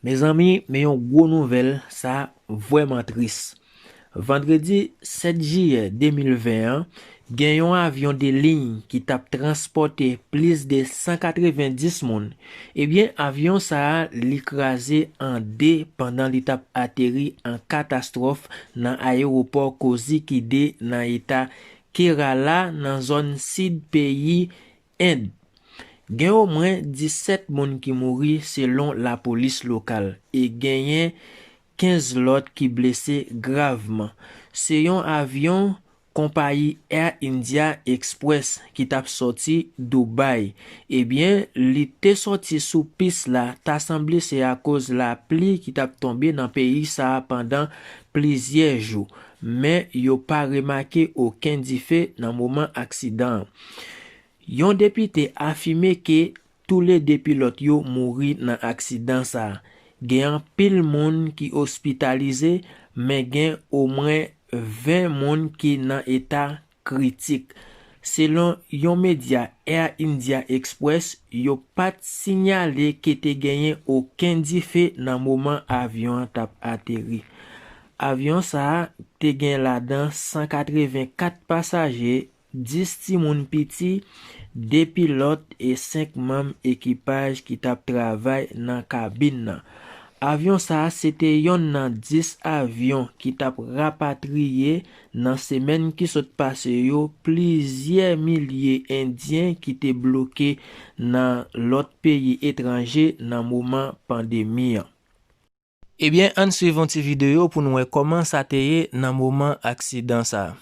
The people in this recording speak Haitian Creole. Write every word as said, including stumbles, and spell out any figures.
Mezanmi, men yon gwo nouvèl, sa vrèman tris. Vandredi sèt jiyè de mil ven an, gen yon avyon de liy ki t ap transpòte plis de san katrevenndis moun. Ebyen, avyon sa a, li kraze an de pandan li t ap ateri an katastwòf nan ayewopò Kozhikode nan eta Kerala, nan zòn sid peyi End. Gen omwen disèt moun ki mouri selon lapolis lokal e genyen kenz lòt ki blese gravman. Se yon avyon konpayi Air India Express ki t ap sòti Dubai. Ebyen, li te sòti sou pis la, ta sanble se akoz lapli ki t ap tonbe nan peyi sa a pandan plizyè jou. Men yo pa remake okenn dife nan moman aksidan an. Yon depite afime ke toulede pilòt yo mouri nan aksidan sa a. Gen anpil moun ki ospitalize, men gen omwen ven moun ki nan eta kritik. Selon yon medya Air India Express, yo pa t sinyale ke te genyen okenn dife nan moman avyon an t ap ateri. Avyon sa a te gen ladan san katrevenkat pasaje, dis timoun piti, de pilòt e senk manm ekipaj ki t ap travay nan kabin nan. Avyon sa a se te yonn nan dis avyon ki t ap rapatriye nan semèn ki sot pase yo plizyè milye Endyen ki te bloke nan lòt peyi etranje nan moman pandemi an. Ebyen, ann swiv yon ti videyo pou n wè kòman sa te ye nan moman aksidan sa a.